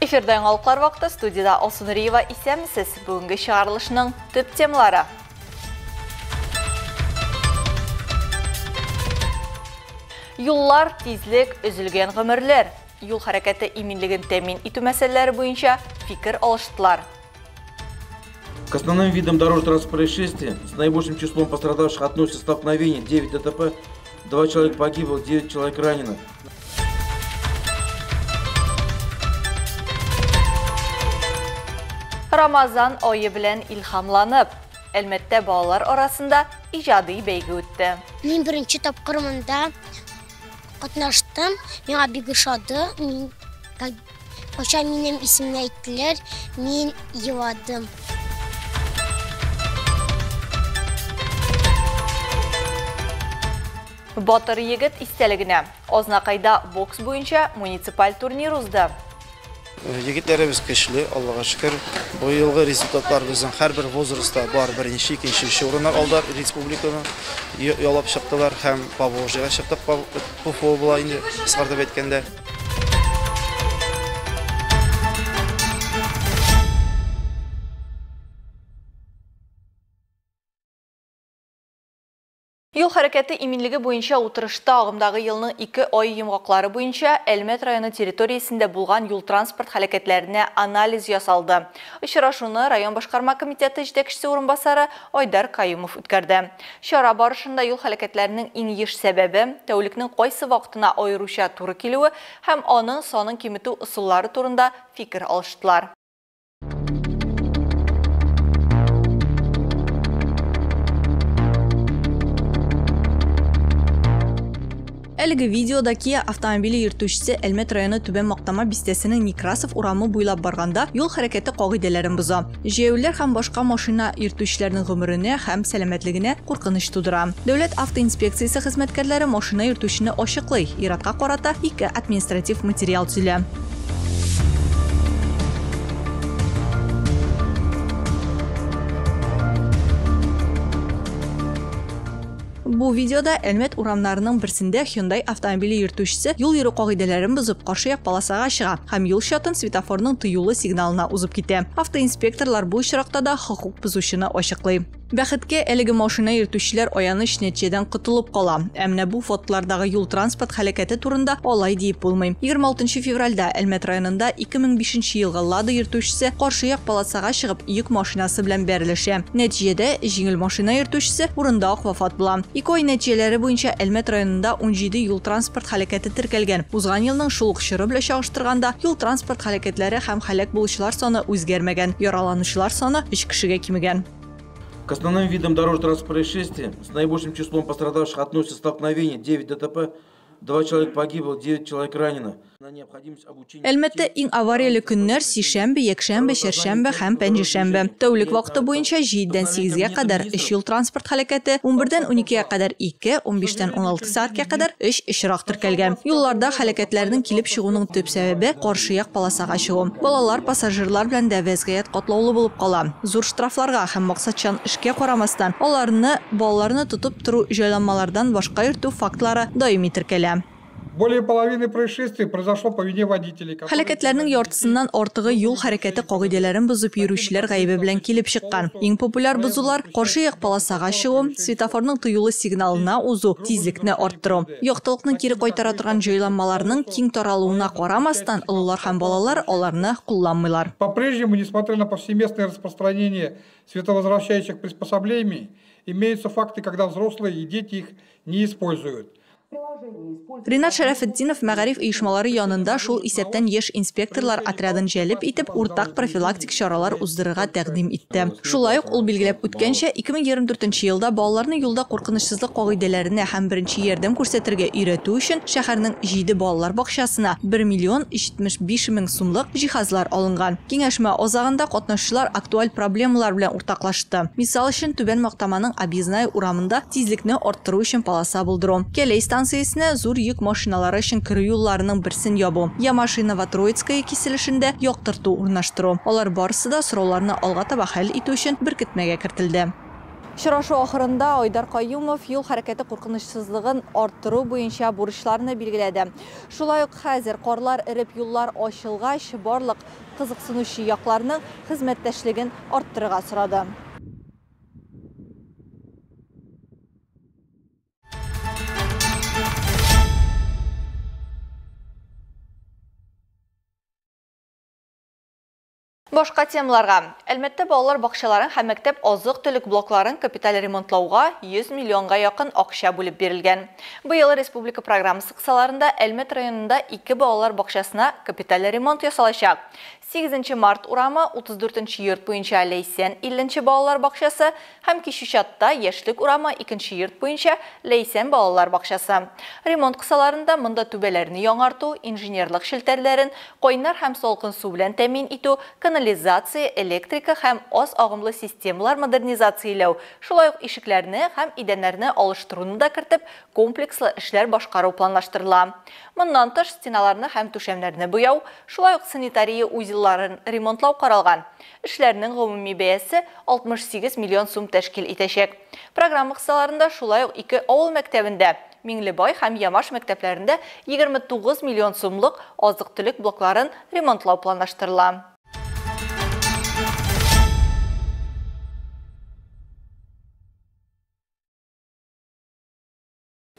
Эфирда яңалыклар вакыты, студияда Алсу Нуриева. Исәнмесез. Бүгенге чыгарылышның төп темалары. Юллар, тизлек, өзелгән гомерләр. Юл хәрәкәте иминлеген тәэмин итү мәсьәләләре буенча фикер алыштылар. К основным видам дорожно-транспортных происшествий с наибольшим числом пострадавших относятся столкновение 9 ДТП, 2 человека погибло, 9 человек ранено. Рамазан айы белән илһамланып, Әлмәттә балалар арасында иҗади бәйге үтте. Мин беренче тапкыр монда катнаштым. Миңа бик ошады. Мин кайчан минем исемне әйттеләр, мин еладым. Батыр егет истәлегенә Азнакайда бокс буенча муниципаль турнир узды. Егетләребез көчле, Аллага шөкер. Бу елгы результатлар безнең һәрбер возрастта бар беренче, икенче, өченче урыннар алдылар, республиканы яулап чыктылар һәм Поволжьега чыктык, ПФО була инде, кыскартып әйткәндә. Юл хәрәкәте иминлеге буенча утырышта агымдагы елның 2 ай йомгаклары буенча Әлмәт районы территориясендә булган юл-транспорт һәлакәтләренә анализ ясалды. Очрашуны район башкарма комитеты җитәкчесе урынбасары Айдар Каюмов үткәрде. Чара барышында юл һәлакәтләренең иң еш сәбәбе, тәүлекнең кайсы вакытына аеруча туры килүе һәм аның санын киметү ысуллары турында фикер алыштылар. Әлеге видеода Kia автомобиле йөртүчесе Әлмәт районы Түбән Мактама бистәсенең Некрасов урамы буйлап барганда юл хәрәкәте кагыйдәләрен боза. Җәяүлеләр һәм башка машина йөртүчеләрнең гомеренә һәм сәламәтлегенә куркыныч тудыра. Дәүләт автоинспекциясе хезмәткәрләре машина йөртүчене ачыклый, ир-атка карата 2 административ материал төзелә. Бу видеода Әлмәт урамнарының берсендә Hyundai автомобиле йөртүчесе юл йөрү кагыйдәләрен бозып, каршы як полосага чыга һәм юл чатын светофорның тыюлы сигналына узып китә. Автоинспекторлар бу очракта да хокук бозучыны ачыклый. Бәхеткә, әлеге машина йөртүчеләр аяныч нәтиҗәдән котылып кала. Ә менә бу фотолардагы юл-транспорт һәлакәте турында алай диеп булмый. 26 февральдә Әлмәт районында 2005 елгы Лада йөртүчесе каршы як полосага чыгып, йөк машинасы белән бәрелешә. Нәтиҗәдә җиңел машина йөртүчесе урында ук вафат була. 2 ай нәтиҗәләре буенча Әлмәт районында 17 юл-транспорт һәлакәте теркәлгән. Узган елның шул ук чоры белән чагыштырганда юл-транспорт һәлакәтләре һәм һәлак булучылар саны үзгәрмәгән. Яраланучылар саны 3 кешегә кимегән. К основным видам дорожно-транспортных происшествий с наибольшим числом пострадавших относятся столкновение 9 ДТП, 2 человека погибло, 9 человек ранено. Әлмәттә иң аварияле көннәр сишәмбе, якшәмбе, чәршәмбе һәм пәнҗешәмбе. Тәүлек вакыты буенча 7-дән 8-гә кадәр 3 юл транспорт һәлакәте, 11-дән 12-гә кадәр 2, 15-тән 16 сәгатькә кадәр 3 очрак теркәлгән. Юлларда һәлакәтләрнең килеп чыгуның төп сәбәбе каршы як полосага чыгу. Балалар, пассажирлар белән дә вәзгыять катлаулы булып кала. Зур штрафларга һәм максатчан эшкә карамастан, аларны балаларны тотып тору җайланмалардан башка йөртү фактлары даими теркәлә. Более половины происшествий произошло по вине водителей, которые Һәлакәтләрнең яртысыннан артыгы юл хәрәкәте кагыйдәләрен бозып йөрүчеләр гаебе белән килеп чыккан. Иң популяр бозулар каршы як полосага чыгу, светофорның тыюлы сигналына узу, тизлекне арттыру. Яктылыкны кире кайтара торган җайланмаларның киң таралуына карамастан, олылар һәм балалар аларны кулланмыйлар. По-прежнему, несмотря на повсеместное распространение световозвращающих приспособлений, имеются факты, когда взрослые и дети их не используют. Ринат Шәрәфетдинов мәгариф оешмалары янында шул исәптән яшь инспекторлар отрядын җәлеп итеп, уртак профилактик чаралар уздырырга тәкъдим итте. Шулай ук ул билгеләп үткәнчә, 2024 елда балаларны юлда куркынычсызлык кагыйдәләренә һәм беренче ярдәм күрсәтергә өйрәтү өчен шәһәрнең 7 балалар бакчасына 1 миллион 75 мең сумлык җиһазлар алынган. Киңәшмә азагында катнашучылар актуаль проблемалар белән уртаклашты. Мисал өчен, Түбән Мактаманың Объездная урамында тизлекне арттыру өчен полоса булдыру. Кәләй станциясенә зур йөк машиналары өчен керү юлларының берсен ябу. Ямашиново Троицкая киселешендә яктырту урнаштыру. Алар барысы да сорауларны алга таба хәл итү өчен беркетмәгә кертелде. Очрашу ахырында Айдар Каюмов юл хәрәкәте куркынычсызлыгын арттыру буенча бурычларны билгеләде. Шулай ук хәзер карлар эреп юллар ачылгач, барлык кызыксынучы якларның хезмәттәшлеген арттырырга сорады. Башка темаларга. Әлмәттә балалар бакчаларын һәм мәктәп азык-төлек блокларын капиталь ремонтлауга 100 миллионга якын акча бүлеп бирелгән. Быел республика программасы кысаларында Әлмәт районында 2 балалар бакчасына капиталь ремонт ясалачак. 8 март урамы 34 йорт буенча Ләйсән 50 балалар бакчасы һәм Кичүчатта Яшьлек урамы 2 йорт буенча Ләйсән балалар бакчасы. Ремонт кысаларында монда түбәләрне яңарту, инженерлык челтәрләрен, кайнар һәм салкын су белән тәэмин итү, канализация, электрика һәм аз агымлы системалар модернизацияләү, шулай ук ишекләрне һәм идәннәрне алыштыруны да кертеп, комплекслы эшләр башкару планлаштырыла. Моннан тыш стеналарны һәм түшәмнәрне буяу, шулай ук санитария узелларын ремонтлау каралган. Эшләрнең гомуми бәясе 68 миллион сум тәшкил итәчәк. Программа кысаларында шулай ук 2 авыл мәктәбендә, Миңлебай һәм Ямаш мәктәпләрендә 29 миллион сумлык азык-төлек блокларын ремонтлау планлаштырыла.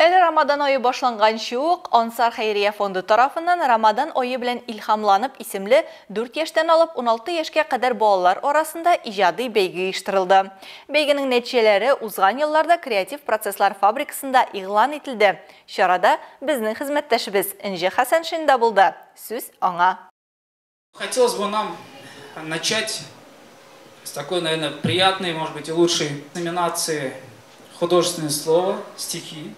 Әле Рамадан айы башланганчы ук Ансар хәйрия фонды тарафыннан Рамадан айы белән илһамланып исемле 4 яшьтән алып 16 яшькә кадәр балалар арасында иҗади бәйге оештырылды. Бәйгенең нәтиҗәләре узган елларда креатив процесслар фабрикасында игълан ителде. Чарада безнең хезмәттәшебез Энҗе Хәсәншин да булды. Сүз аңа. Хотелось бы нам начать с такой, наверное, приятной, может быть, и лучшей номинации «Художественное слово», стихи.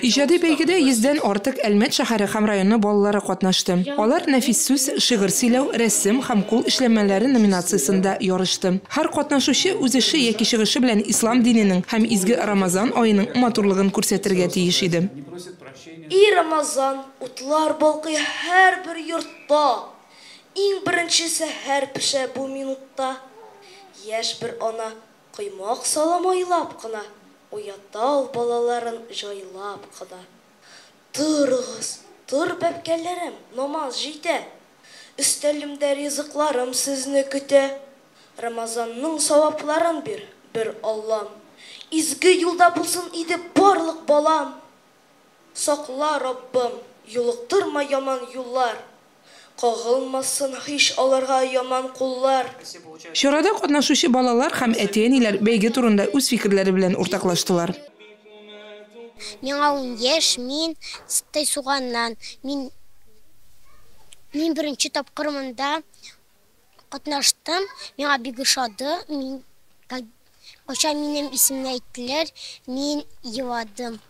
Иҗади бәйгедә 100-дән артык Әлмәт шәһәре һәм районы балалары катнашты. Алар нәфис сүз, шигырь сөйләү, рәсем һәм кул эшләмәләре номинациясендә ярышты. Һәр катнашучы үз эше яки чыгышы белән ислам диненең һәм изге Рамазан аеның матурлыгын күрсәтергә тиеш иде. И Рамазан, утлар балкый һәрбер йортта. Иң беренче сәхәр пешә бу минутта. Яшь бер ана коймак сала майлап кына. Уята ул балаларын җайлап кына. Торыгыз, тор бәбкәләрем, намаз җитә. Өстәлемдә ризыкларым сезне көтә. Рамазанның савапларын бир, бер Аллам. Изге юлда булсын иде барлык балам. Сакла, Раббым, юлыктырма яман юллар. Кагылмасын һич аларга яман куллар. Чарада катнашучы балалар һәм әти-әниләр бәйге турында үз фикерләре белән уртаклаштылар. Миңа 10 яшь, мин Тайсуганнан. Мин беренче тапкыр монда катнаштым. Миңа бик ошады. Мин кайчан минем исемне әйттеләр, мин еладым.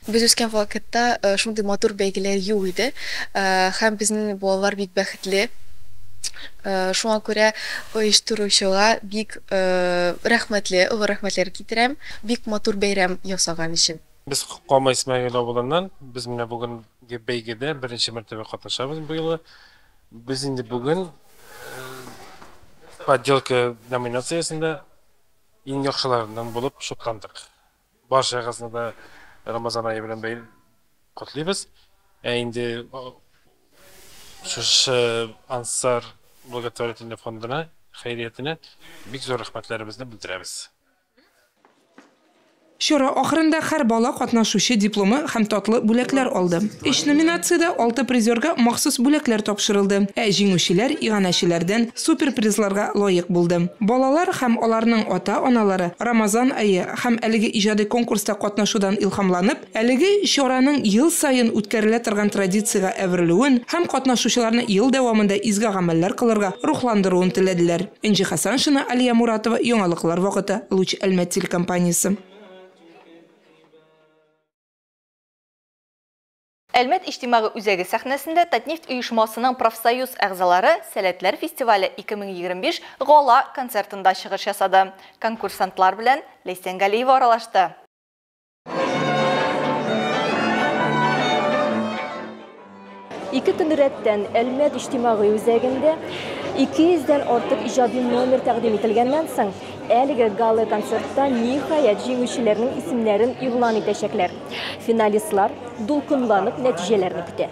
Без үскән вакытта шундый матур бәйгеләр юк иде, һәм безнең балалар бик бәхетле. Шуңа күрә оештыручыга бик рәхмәтле, олы рәхмәтләр китерәм, бик матур бәйрәм ясаган өчен. Без Кама Исмәгыйль авылыннан, без менә бүгенге бәйгедә беренче мәртәбә катнашабыз бу юлы. Без инде бүген подделка номинациясендә иң яхшыларыннан булып шутландык. Барчагызны да Рамазан айы белән бәйле котлыйбыз. Ә инде шушы Ансар благотворительный фондына, хәйриятенә бик зур рәхмәтләребезне белдерәбез. Чара ахырында һәр бала катнашучы дипломы һәм татлы бүләкләр алды. Өч номинациядә 6 призерга махсус бүләкләр тапшырылды. Ә җиңүчеләр иганәчеләрдән суперпризларга лаек булды. Балалар һәм аларның ата-аналары Рамазан ае һәм әлеге иҗади конкурста катнашудан илһамланып, әлеге чараның ел саен үткәрелә торган традициягә әверелүен һәм катнашучыларны ел дәвамында изге гамәлләр кылырга рухландыруын теләделәр. Энҗе Хәсәншина, Алия Муратова, Яңалыклар вакыты, Луч Әлмәт телекомпаниясе. Әлмәт иҗтимагый үзәге сәхнәсендә Татнефть оешмасының профсоюз әгъзалары Сәләтләр фестивале 2025 гала концертында чыгыш ясады. Конкурсантлар белән Ләйсән Галиева аралашты. Ике көн рәттән Әлмәт иҗтимагый үзәгендә 200-дән артык иҗади номер тәкъдим ителгәннән соң, Әлеге гала-концертта, ниһаять, җиңүчеләрнең исемнәрен игълан итәчәкләр. Финалистлар дулкынланып нәтиҗәләрне көтә.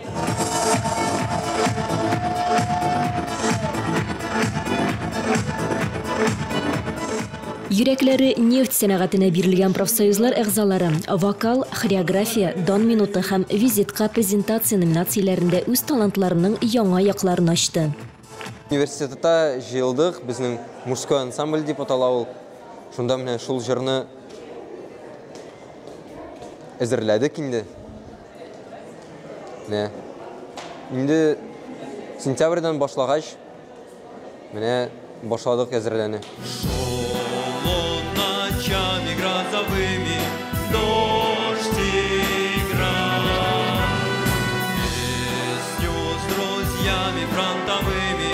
Йөрәкләре нефть сәнәгатенә бирелгән профсоюзлар әгъзалары вокал, хореография, дан минуты һәм визитка презентация номинацияләрендә үз талантларының яңа якларын ачты. Университетта җыелдык, безнең мужской ансамбль дип атала ул. Шунда менә шул җырны әзерләдек инде. Менә инде сентябрьдән башлагач, менә башладык әзерләнә. Ночами грозовыми дождь играл, песню с друзьями фронтовыми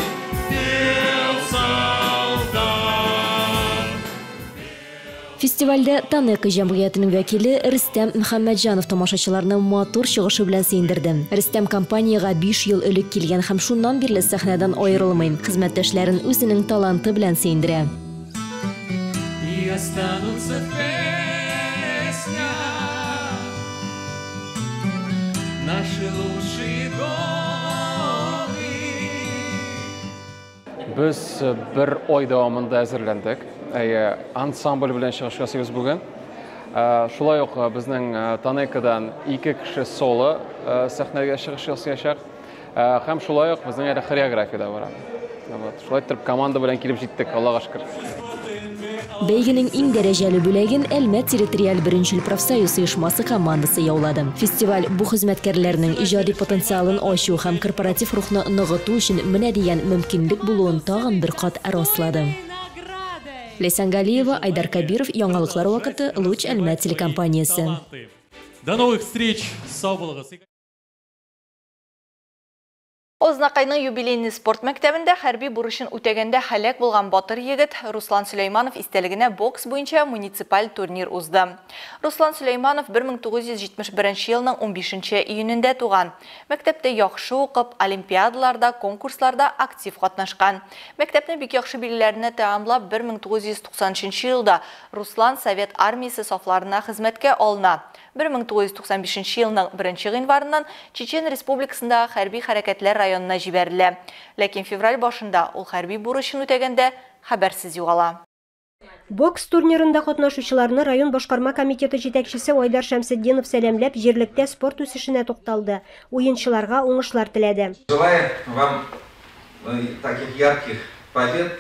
пел солдат. Фестивальдә Танека җәмгыятенең вәкиле Рөстәм Мөхәммәтҗанов тамашачыларны матур чыгышы белән сөендерде. Рөстәм компаниягә 5 ел элек килгән һәм шуннан бирле сәхнәдән аерылмый. Хезмәттәшләрен үзенең таланты белән сөендерә. И останутся в песнях наши лучшие годы. Без бер ай дәвамында әзерләндек. Әйе, ансамбль белән чыгыш ясыйбыз бүген. Шулай ук безнең Танекадан 2 кеше соло сәхнәгә чыгыш ясаячак. Һәм шулай ук безнең әле хореография дә бара. Шулай итеп команда белән килеп җиттек, Аллага шөкер. Бәйгенең иң дәрәҗәле бүләген Әлмәт территориаль беренчел профсоюз оешмасы командасы яулады. Фестиваль бу хезмәткәрләрнең иҗади потенциалын ачу һәм корпоратив рухны ныгыту өчен менә дигән мөмкинлек булуын тагын бер кат раслады. Ләйсән Галиева, Айдар Кабиров, Яңалыклар вакыты, Луч Әлмәт телекомпаниясе. До новых встреч, сау булыгыз. Азнакайның юбилейный спорт мәктәбендә хәрби бурычын үтәгәндә һәлак булган батыр егет Руслан Сөләйманов истәлегенә бокс буенча муниципаль турнир узды. Руслан Сөләйманов 1971 елның 15 июнендә туган. Мәктәптә яхшы укып, олимпиадаларда, конкурсларда актив катнашкан. Мәктәпне бик яхшы билгеләренә тәмамлап 1993 елда Руслан Совет армиясе сафларына хезмәткә алына. 1995 елның 1 гыйнварыннан Чечен Республикасындагы хәрби хәрәкәтләр районына җибәрелә. Ләкин февраль башында ул хәрби бурычын үтәгәндә хәбәрсез югала. Бокс турнирында катнашучыларны район башкарма комитеты җитәкчесе Айдар Шәмсетдинов сәламләп, җирлектә спорт үсешенә тукталды. Уенчыларга уңышлар теләде. Желаю вам таких ярких побед,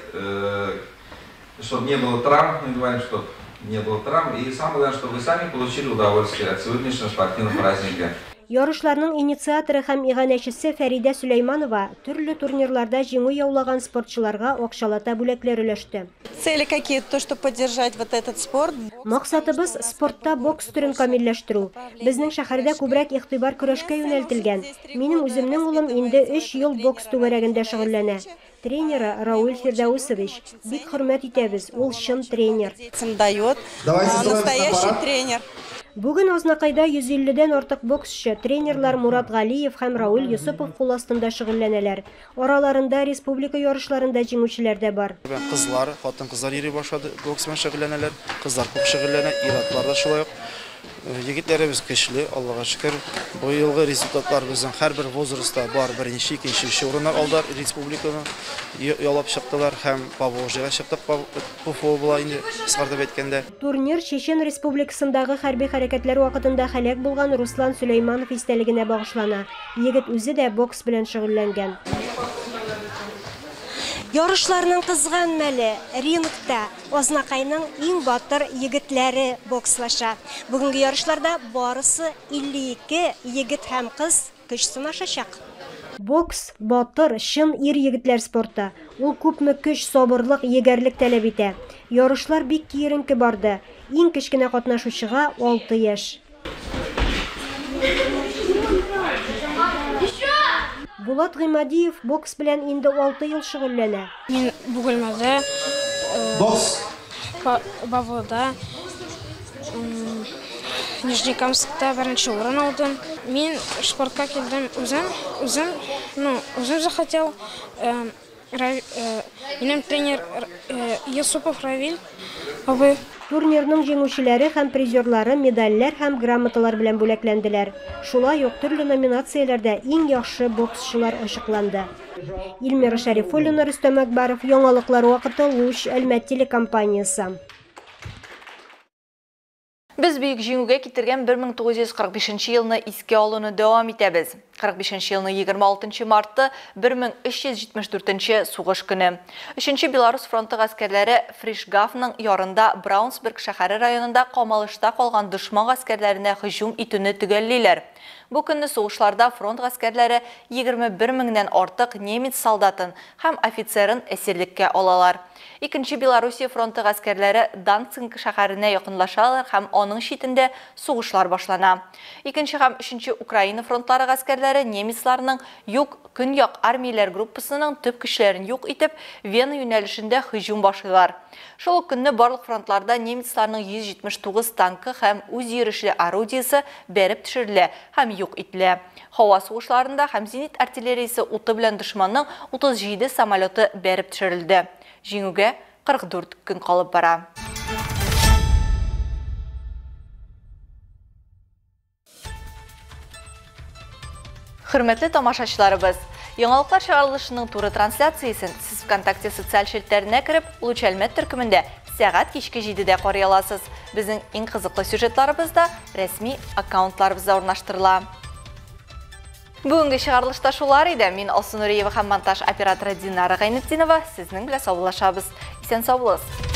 чтобы не было травм, мы говорим, чтобы не было травм, и самое главное, чтобы вы сами получили удовольствие от сегодняшнего спортивного праздника. Ярышларның инициаторы һәм иганәчесе Фәридә Сөләйманова төрле турнирларда җиңү яулаган спортчыларга акчалата бүләкләр өләште. Цели какие? То, чтобы поддержать вот этот спорт. Максатыбыз спортта бокс төрен камилләштерү. Безнең шәһәрдә күбрәк игътибар көрәшкә юнәлтелгән. Минем үземнең улым инде 3 ел бокс түгәрәгендә шөгыльләнә. Тренеры Рауль Фирдаусович. Бик хөрмәт итәбез, ул чын тренер. Настоящий тренер. Бүген Азнакайда 150-дән артык боксчы, тренерлар Мурат Галиев һәм Рауль Йосыпов кул астында шөгыльләнәләр. Араларында республика ярышларында җиңүчеләр дә бар. Кызлар, хатын-кызлар йөри башлады, бокс белән шөгыльләнәләр. Кызлар күп шөгыльләнә, ир-атлар да шулай ук. Егетләребез көчле, Аллага шөкер. Бу елгы результатлар безнең һәрбер возрастта бар, беренче, икенче, өченче урыннар алдылар, республиканы яулап чыктылар һәм Поволжьега чыктык, ПФО була инде, кыскартып әйткәндә. Турнир Чечен Республикасындагы хәрби хәрәкәтләр вакытында һәлак булган Руслан Сөләйманов истәлегенә багышлана. Егет үзе дә бокс белән шөгыльләнгән. Ярышларның кызган мәле рингта Азнакайның иң батыр егетләре бокслаша. Бүгенге ярышларда барысы 52 егет һәм кыз көч сынашачак. Бокс батыр, чын ир егетләр спорты. Ул күпме көч, сабырлык, егәрлек таләп итә. Ярышлар бик киеренке барды. Иң кечкенә катнашучыга 6 яшь. Булат Гыймадиев бокс белән инде 6 ел шөгыльләнә. Мин Бөгелмәдә, Бавлыда, Нижнекамскта беренче урын алдым. Мин спортка килдем үзем, үзем, ну, үзем захотел. Минем тренер Юсупов Равиль абый. Турнирның җиңүчеләре һәм призерлары медальләр һәм грамоталар белән бүләкләнделәр. Шулай ук төрле номинацияләрдә иң яхшы боксчылар ачыкланды. Илмира Шәрифуллина, Рөстәм Әкбаров, Яңалыклар вакыты, Луч, Әлмәт телекомпаниясе. Без Бөек Җиңүгә китергән 1945 елны искә алуны дәвам итәбез. 45 елның 26 марты 1374 сугыш көне. Өченче Белорус фронты гаскәрләре Фришгафның ярында Браунсберг шәһәре районында камалышта калган дошман гаскәрләренә һөҗүм итүне төгәллиләр. Бу көнне сугышларда фронт гаскәрләре 21 меңнән артык немец солдатын һәм офицерын әсирлеккә алалар. Икенче Белоруссия фронты гаскәрләре Данцинг шәһәренә якынлашалар һәм аның читендә сугышлар башлана. Икенче һәм өченче Украина фронтлары гаскәрләре немецларның юг көньяк армияләр группасының төп көчләрен юк итеп, Вена юнәлешендә һөҗүм башлыйлар. Шул ук көнне барлык фронтларда немецларның 179 танкы һәм үзйөрешле орудиесе бәреп төшерелә һәм юк ителә. Һава сугышларында һәм зенит артиллериясе уты белән дошманның 37 самолеты бәреп төшерелде. Җиңүгә 44 көн калып бара. Хөрмәтле тамашачыларыбыз, яңалыклар чыгарылышының туры трансляциясен сез ВКонтакте социаль челтәренә кереп, Луч Әлмәт төркемендә сәгать кичке 7-дә карый аласыз. Безнең иң кызыклы сюжетларыбыз да рәсми аккаунтларыбызда урнаштырыла. Бүгенге чыгарылышта шулар иде. Мин Алсу Нуриева һәм монтаж операторы Динара Гайнетдинова сезнең белән саубуллашабыз. Исән сау булыгыз.